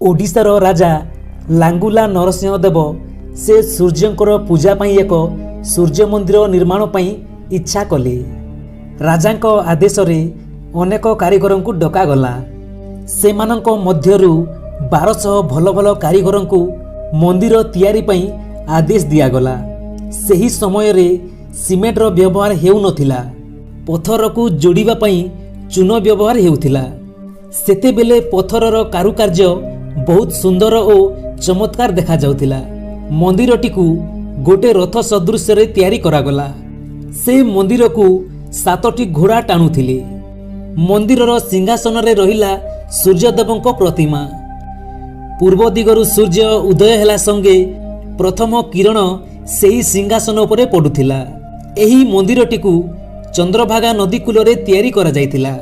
ଓଡ଼ିଶାର ରାଜା ଲାଙ୍ଗୁଲା ନରସିଂହ ଦେବ, ସେ ସୂର୍ଯ୍ୟଙ୍କର ପୂଜା ପାଇଁ ଏକ ସୂର୍ଯ୍ୟ ମନ୍ଦିର ନିର୍ମାଣ ପାଇଁ ଇଚ୍ଛା କଲେ। ରାଜାଙ୍କ ଆଦେଶରେ ଅନେକ କାରିଗରଙ୍କୁ ଡକାଗଲା। ସେମାନଙ୍କ ମଧ୍ୟରୁ 1200 ଭଲ ଭଲ କାରିଗରଙ୍କୁ ମନ୍ଦିର ତିଆରି ପାଇଁ ଆଦେଶ ଦିଆଗଲା। ସେହି ସମୟରେ ସିମେଣ୍ଟର ବ୍ୟବହାର ହେଉନଥିଲା। ପଥରକୁ ଯୋଡ଼ିବା ପାଇଁ ଚୂନ ବ୍ୟବହାର ହେଉଥିଲା। ସେତେବେଳେ ପଥରର କାରୁକାର୍ଯ୍ୟ ବହୁତ ସୁନ୍ଦର ଓ ଚମତ୍କାର ଦେଖାଯାଉଥିଲା। ମନ୍ଦିରଟିକୁ ଗୋଟେ ରଥ ସଦୃଶ୍ୟରେ ତିଆରି କରାଗଲା। ସେ ମନ୍ଦିରକୁ ସାତଟି ଘୋଡ଼ା ଟାଣୁଥିଲେ। ମନ୍ଦିରର ସିଂହାସନରେ ରହିଲା ସୂର୍ଯ୍ୟଦେବଙ୍କ ପ୍ରତିମା। ପୂର୍ବ ଦିଗରୁ ସୂର୍ଯ୍ୟ ଉଦୟ ହେଲା ସଙ୍ଗେ ପ୍ରଥମ କିରଣ ସେହି ସିଂହାସନ ଉପରେ ପଡ଼ୁଥିଲା। ଏହି ମନ୍ଦିରଟିକୁ ଚନ୍ଦ୍ରଭାଗା ନଦୀ କୂଳରେ ତିଆରି କରାଯାଇଥିଲା।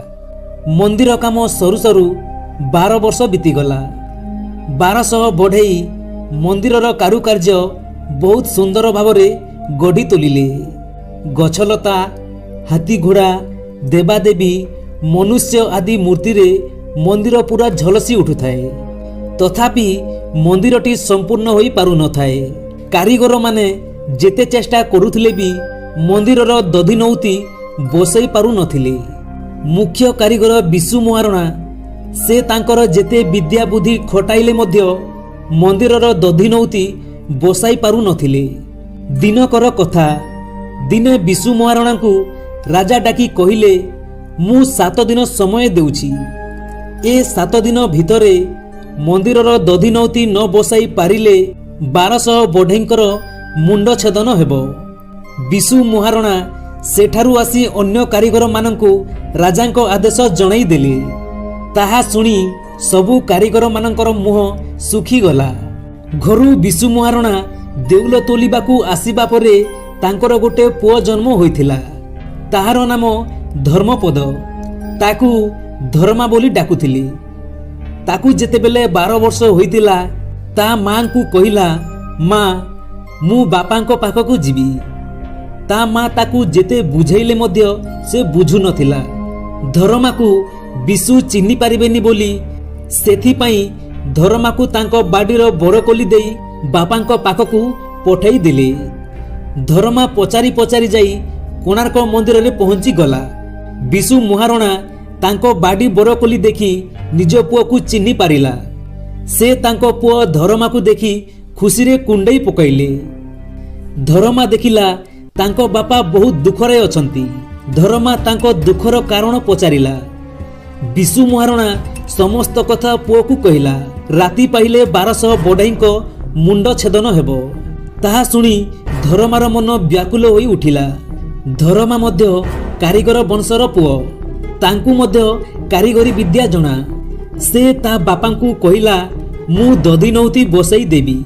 ମନ୍ଦିର କାମ ସରୁ ସରୁ 12 ବର୍ଷ ବିତିଗଲା। 1200 ବଢ଼େଇ ମନ୍ଦିରର କାରୁକାର୍ଯ୍ୟ ବହୁତ ସୁନ୍ଦର ଭାବରେ ଗଢ଼ି ତୋଳିଲେ। ଗଛଲତା, ହାତୀ, ଘୋଡ଼ା, ଦେବାଦେବୀ, ମନୁଷ୍ୟ ଆଦି ମୂର୍ତ୍ତିରେ ମନ୍ଦିର ପୁରା ଝଲସି ଉଠୁଥାଏ। ତଥାପି ମନ୍ଦିରଟି ସମ୍ପୂର୍ଣ୍ଣ ହୋଇପାରୁନଥାଏ। କାରିଗରମାନେ ଯେତେ ଚେଷ୍ଟା କରୁଥିଲେ ବି ମନ୍ଦିରର ଦଧିନଉତି ବସେଇ ପାରୁନଥିଲେ। ମୁଖ୍ୟ କାରିଗର ବିଶୁ ମହାରଣା, ସେ ତାଙ୍କର ଯେତେ ବିଦ୍ୟା ବୁଦ୍ଧି ଖଟାଇଲେ ମଧ୍ୟ ମନ୍ଦିରର ଦଧିନଉତି ବସାଇ ପାରୁନଥିଲେ। ଦିନକର କଥା, ଦିନେ ବିଶୁ ମହାରଣାଙ୍କୁ ରାଜା ଡାକି କହିଲେ, "ମୁଁ 7 ଦିନ ସମୟ ଦେଉଛି। ଏ 7 ଦିନ ଭିତରେ ମନ୍ଦିରର ଦଧିନଉତି ନ ବସାଇ ପାରିଲେ 1200 ବଢ଼େଇଙ୍କର ମୁଣ୍ଡ ଛେଦନ ହେବ।" ବିଶୁ ମହାରଣା ସେଠାରୁ ଆସି ଅନ୍ୟ କାରିଗରମାନଙ୍କୁ ରାଜାଙ୍କ ଆଦେଶ ଜଣାଇ ଦେଲେ। ତାହା ଶୁଣି ସବୁ କାରିଗରମାନଙ୍କର ମୁହଁ ଶୁଖିଗଲା। ଘରୁ ବିଶୁ ମହାରଣା ଦେଉଳ ତୋଳିବାକୁ ଆସିବା ପରେ ତାଙ୍କର ଗୋଟେ ପୁଅ ଜନ୍ମ ହୋଇଥିଲା। ତାହାର ନାମ ଧର୍ମପଦ। ତାକୁ ଧର୍ମା ବୋଲି ଡାକୁଥିଲେ। ତାକୁ ଯେତେବେଳେ 12 ବର୍ଷ ହୋଇଥିଲା, ତା ମାଙ୍କୁ କହିଲା, "ମା, ମୁଁ ବାପାଙ୍କ ପାଖକୁ ଯିବି।" ତା ମା ତାକୁ ଯେତେ ବୁଝେଇଲେ ମଧ୍ୟ ସେ ବୁଝୁନଥିଲା। ଧରମାକୁ ବିଶୁ ଚିହ୍ନି ପାରିବେନି ବୋଲି ସେଥିପାଇଁ ଧରମାକୁ ତାଙ୍କ ବାଡ଼ିର ବରକୋଳି ଦେଇ ବାପାଙ୍କ ପାଖକୁ ପଠାଇ ଦେଲେ। ଧରମା ପଚାରି ପଚାରି ଯାଇ କୋଣାର୍କ ମନ୍ଦିରରେ ପହଞ୍ଚିଗଲା। ବିଶୁ ମହାରଣା ତାଙ୍କ ବାଡ଼ି ବରକୋଳି ଦେଖି ନିଜ ପୁଅକୁ ଚିହ୍ନି ପାରିଲା। ସେ ତାଙ୍କ ପୁଅ ଧରମାକୁ ଦେଖି ଖୁସିରେ କୁଣ୍ଡେଇ ପକାଇଲେ। ଧରମା ଦେଖିଲା, ତାଙ୍କ ବାପା ବହୁତ ଦୁଃଖରେ ଅଛନ୍ତି। ଧରମା ତାଙ୍କ ଦୁଃଖର କାରଣ ପଚାରିଲା। ବିଶୁ ମହାରଣା ସମସ୍ତ କଥା ପୁଅକୁ କହିଲା। ରାତି ପାହିଲେ 1200 ବଢ଼େଇଙ୍କ ମୁଣ୍ଡ ଛେଦନ ହେବ। ତାହା ଶୁଣି ଧରମାର ମନ ବ୍ୟାକୁଳ ହୋଇ ଉଠିଲା। ଧରମା ମଧ୍ୟ କାରିଗର ବଂଶର ପୁଅ। ତାଙ୍କୁ ମଧ୍ୟ କାରିଗରୀ ବିଦ୍ୟା ଜଣା। ସେ ତା ବାପାଙ୍କୁ କହିଲା, "ମୁଁ ଦଧିନଉତି ବସେଇ ଦେବି,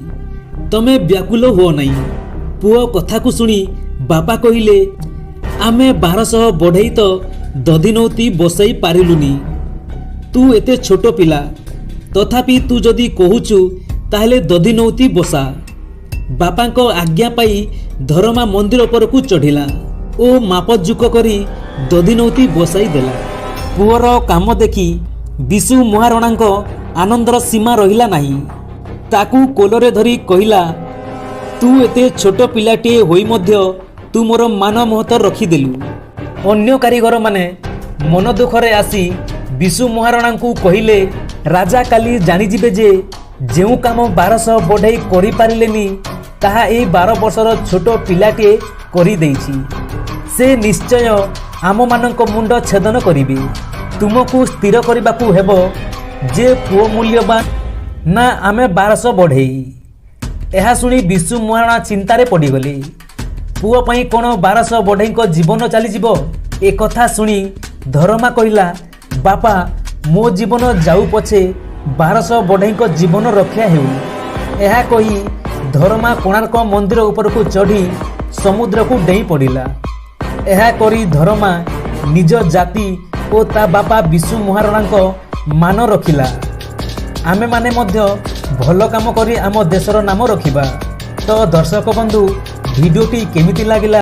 ତମେ ବ୍ୟାକୁଳ ହୁଅ ନାହିଁ।" ପୁଅ କଥାକୁ ଶୁଣି ବାପା କହିଲେ, "ଆମେ 1200 ବଢ଼େଇ ତ ଦଧିନଉତି ବସେଇ ପାରିଲୁନି, ତୁ ଏତେ ଛୋଟ ପିଲା। ତଥାପି ତୁ ଯଦି କହୁଛୁ, ତାହେଲେ ଦଧିନଉତି ବସା।" ବାପାଙ୍କ ଆଜ୍ଞା ପାଇ ଧରମା ମନ୍ଦିର ଉପରକୁ ଚଢ଼ିଲା ଓ ମାପଚୁପ କରି ଦଧିନଉତି ବସାଇ ଦେଲା। ପୁଅର କାମ ଦେଖି ବିଶୁ ମହାରଣାଙ୍କ ଆନନ୍ଦର ସୀମା ରହିଲା ନାହିଁ। ତାକୁ କୋଲରେ ଧରି କହିଲା, "ତୁ ଏତେ ଛୋଟ ପିଲାଟିଏ ହୋଇ ମଧ୍ୟ ତୁ ମୋର ମାନ ମହତ ରଖିଦେଲୁ।" ଅନ୍ୟ କାରିଗରମାନେ ମନ ଦୁଃଖରେ ଆସି ବିଶୁ ମହାରଣାଙ୍କୁ କହିଲେ, "ରାଜା କାଲି ଜାଣିଯିବେ ଯେ ଯେଉଁ କାମ 1200 ବଢ଼େଇ କରିପାରିଲେନି, ତାହା ଏଇ 12 ବର୍ଷର ଛୋଟ ପିଲାଟିଏ କରିଦେଇଛି। ସେ ନିଶ୍ଚୟ ଆମମାନଙ୍କ ମୁଣ୍ଡ ଛେଦନ କରିବେ। ତୁମକୁ ସ୍ଥିର କରିବାକୁ ହେବ ଯେ ପୁଅ ମୂଲ୍ୟବାନ ନା ଆମେ 1200 ବଢ଼େଇ।" ଏହା ଶୁଣି ବିଶୁ ମହାରଣା ଚିନ୍ତାରେ ପଡ଼ିଗଲେ। ପୁଅ ପାଇଁ କ'ଣ 1200 ବଢ଼େଇଙ୍କ ଜୀବନ ଚାଲିଯିବ? ଏକଥା ଶୁଣି ଧରମା କହିଲା, "ବାପା, ମୋ ଜୀବନ ଯାଉ ପଛେ, 1200 ବଢ଼େଇଙ୍କ ଜୀବନ ରକ୍ଷା ହେଉ।" ଏହା କହି ଧରମା କୋଣାର୍କ ମନ୍ଦିର ଉପରକୁ ଚଢ଼ି ସମୁଦ୍ରକୁ ଡେଇଁ ପଡ଼ିଲା। ଏହା କରି ଧରମା ନିଜ ଜାତି ଓ ତା ବାପା ବିଶୁ ମହାରଣାଙ୍କ ମାନ ରଖିଲା। ଆମେମାନେ ମଧ୍ୟ ଭଲ କାମ କରି ଆମ ଦେଶର ନାମ ରଖିବା। ତ ଦର୍ଶକ ବନ୍ଧୁ, ଭିଡ଼ିଓଟି କେମିତି ଲାଗିଲା?